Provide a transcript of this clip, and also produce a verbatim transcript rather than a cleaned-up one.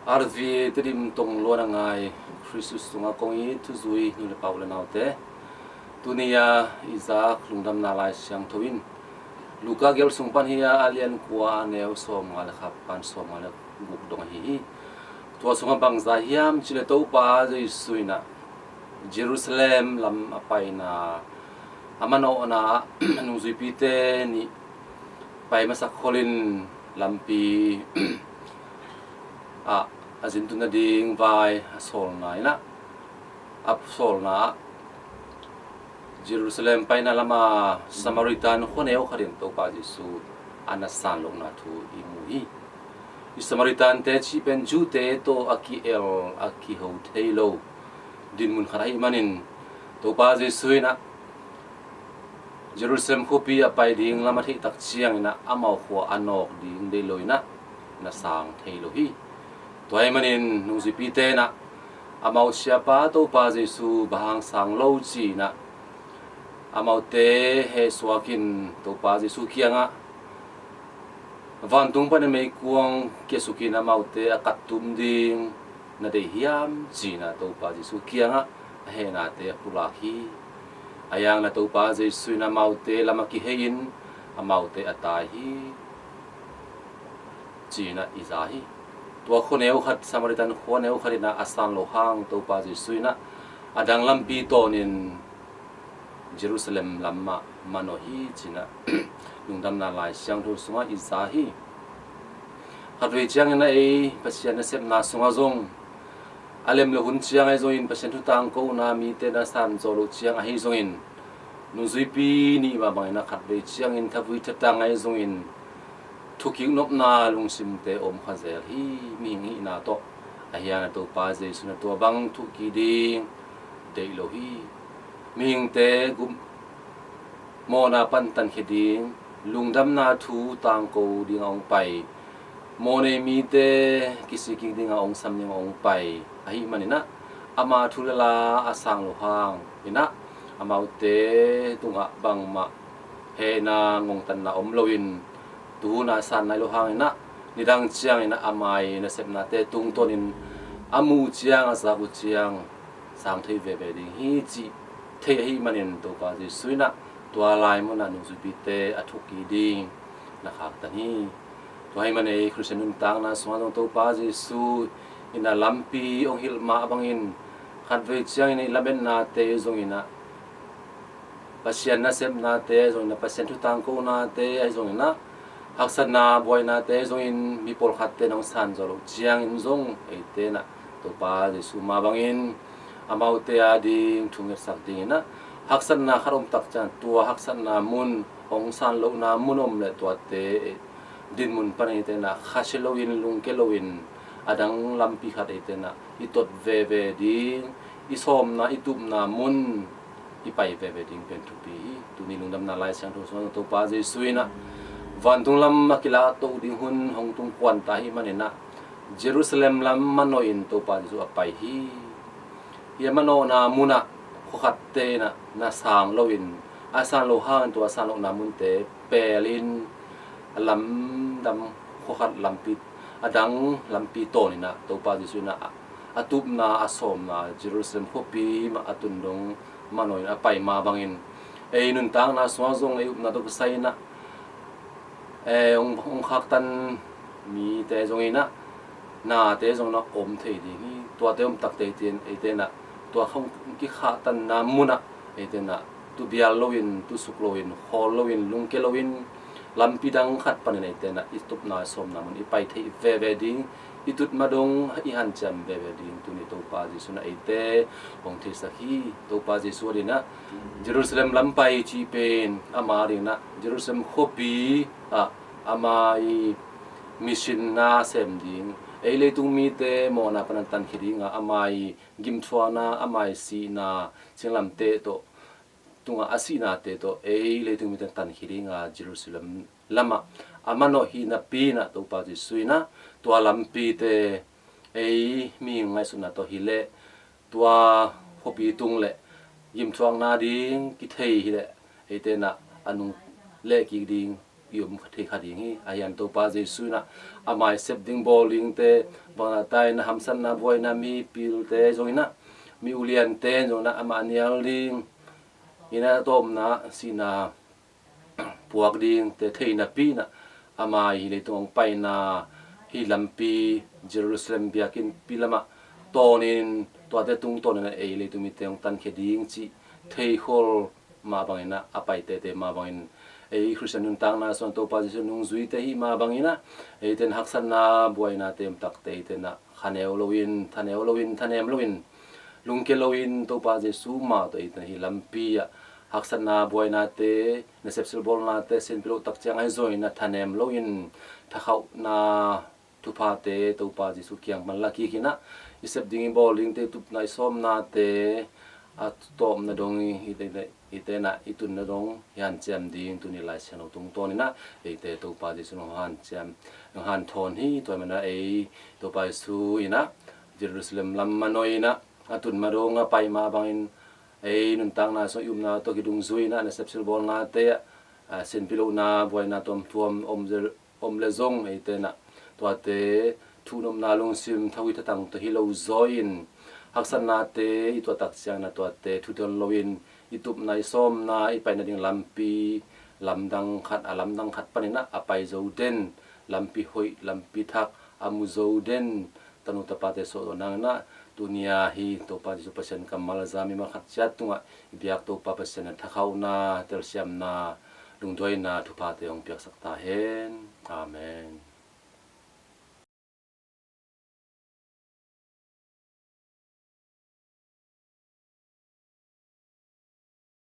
R V A Tedim tong luan a ngai Kristus tungah kong it thuzui nu le pa u le naute, tuni-a i zak lungdamna Lai Siangtho in Luka gelh sung pan hi a, a lian kua, a neu sawmnga le khat pan sawmnga le guk dong ahi hi. Tua sungah bangza hiam cih leh Topa Jesu in ah Jerusalem lam a paina, a manawhna ah nungzuipite nih pai masak kholin lampi ah a zintun nading vai a sawlna in ah, a sawlna ah Jerusalem paina lamah Samaritan khuaneu khat in Topa Jesu a na san lohna thu i mu hi. I Samaritante cih pen Jew-te tawh a ki-el, a kiho thei lo dinmun khat ahih manin Topa Jesu in ah Jerusalem khuapi a pai ding lam a theih tak ciangin ah amau khua a nawk ding deih lo in ah na sang thei lo hi. Tua ahih manin nungzuipite in ah amau siapa Topa Jesu bang hang sang lo ci-in ah amaute hehsuakin Topa Jesu kiangah vantung panin meikuang kia sukin amaute a kattum ding na deih hiam ci-in ah Topa Jesu kiangah a hehnate a pulak hi. Ahi hangin ah Topa Jesu in amaute lam a kihei-in amaute a tai hi ci-in ah i za hi. Tua khuaneu khat, Samaritan khuaneu khat in ah a san loh hang Topa Jesu in ah a dang lampi tawnin Jerusalem lamah manawh hi ci-in ah Lungdamna Lai Siangtho sungah i za hi. Khatvei ciangin ah ei Pasian nasepna sungah zong a lem le hun ciang ahi zongin Pasian thu tangkona mite na san zawh loh ciang ahi zongin nungzuipi nih mah bangin ah khatvei ciangin thavui thatang ahi zongin thukik nopna lungsimte om kha zel hi. Mihing hihna tawh ahi hangin ah Topa Jesu in ah tua bang thukik ding deih lo hi. Mihingte gum mawhna pan tankhia ding, lungdamna thu tangko ding a hong pai, mawhnei mite kisik kik ding a hong sam ding a hong pai ahih manin ah ama thu le la a sang loh hangin ah amaute tungah bangmah hehna ngongtatna om loin tuhun a san nai loh hangin ah nidang ciangin ah ama ii nasepnate tungtawnin a muh uh ciang, a zak uh ciang sang thei veve ding hi cih theih ahih manin Topa Jesu in ah tua lai munah nungzuipite a thukik ding na khaktan hi. Tua ahih manin ei Khristian nuntakna sungah zong Topa Jesu in ah lampi hong hilh mah bangin khatvei ciangin ei lametnate zongin ah Pasian nasepnate ahi zongin ah, Pasian thu tangkonate ahi zongin ah, haksatna buainate ahi zongin mi pawlkhatte in hong san zawh loh ciangin zong eite in ah Topa Jesu mah bangin amaute ading thu ngetsak dingin ah haksatna khat om tak ciang tua haksatna mun, hong san lohna mun om leh tuate dinmun pan eite in ah khasia loin, lungkia loin, a dang lampi khat eite in ah i tot veve ding, i sawmna, i tupna mun i pai veve ding pen thupi hi. Tuni Lungdamna Lai Siangtho sungah Topa Jesu in ah vantung lam a kilakto ding hun hong tung kuan ta ahih manin ah Jerusalem lam manawhin Topa Jesu a pai hi. Hih a manawhna munah khuakhatte in ah na sang loin, a san loh hangin tua a san lohna munte pelin a lamdang khuakhat lampi, a dang lampi tawnin ah Topa Jesu in ah a tupna, a sawmna Jerusalem khuapi mah a tun dong manawhin a pai mah bangin ei nuntakna sungah zong ei upna tawh kisai in ah eh, hong, hong khaktan mite zongin ah, nate zongin ah om thei ding hi. Tuate om takte eite in ah, tua hong kikhahtanna munah eite in ah, tu bial loin, tu suk loin, khawl loin, lungkia loin, lampi dang khat panin eite in ah, i tupna, i sawmna mun i pai theih veve ding, i tut ma dong i hanciam veve ding tuni Topa Jesu in ah eite hong theisak hi. Topa Jesu ading in ah Jerusalem lam pai cih pen ama ading in ah Jerusalem khuapi ah ama ii mission na sem ding, ei leitung mite mawhna pan a tankhia ding a, ama ii gimthuakna, ama ii sihna, singlamteh tawh tungah a sihnate tawh ei leitung mite tankhia ding a Jerusalem lamah a manawh hi napi in ah Topa Jesu in ah tua lampite ei mihing ngaihsutna tawh hi leh tua khuapi tung leh gimthuakna ding kithei hi leh eite in ah a nung leh kik ding i om thei kha ding hi. Ahi zongin Topa Jesu in ah amah i sep ding bawl dingte, bangzah ta in ah hamsatna buaina mipilte zong in ah, mi uliante zong in ah amah nial ding in ah, tawpna sihna puak dingte thei napi in ah, ama i leitung hong paina hih lampi Jerusalem biakinnpi lamah tawnin, tuate tungtawnin ah ei leitung mite hong tankhia ding cih theikhol mah bangin ah, a pai teitei mah bangin, ei Khristian nuntakna sung Topa Jesu nungzuite hih mah bangin ah, eite in haksatna buainate om takte eite in ah khaneu loin, thaneu loin, thanem loin, lungke loin, Topa Jesu mah tawh eite in ah hih lampi ah haksatna buainate, nasep silbawlnate, sinpih loh tak ciang ahi zongin ah thanem loin, thakhauhna thuphate Topa Jesu kiang pan la kik in ah, i sep ding, i bawl dingte, i tupna, i sawmnate, a tawpna dong, i, i, i, eite in ah i tunna dong i hanciam ding tuni Lai Siangtho tungtawnin ah eite Topa Jesu in hong hanciam, hong hanthawn hi. Tua ahih manin ah ei Topa Jesu in ah Jerusalem lam manawh in ah a tun ma dong, a pai mah bangin, ei nuntakna sung i upna tawh kidungzui in ah nasep silbawlnate ah, a, sinpih lohna buaina tuamtuam om zel, om le zong eite in ah tuate thuhnopna lungsim, thawi thatang tawh hi lo zaw in, haksatnate i tuah tak ciangin ah tuate thudon loin, i tupna, i sawmna, i paina ding lampi lamdang khat, a lamdang khat panin ah a pai zo den, lampi hoih, lampi thak a mu zo den tanu tapate suah zawh nangin ah, tuni a hih Topa Jesu Pasian kammal a za mimal khat ciat tungah i biak Topa Pasian in thakhauhna, telsiamna, lungduaina thuphate hong piaksak ta hen. Amen.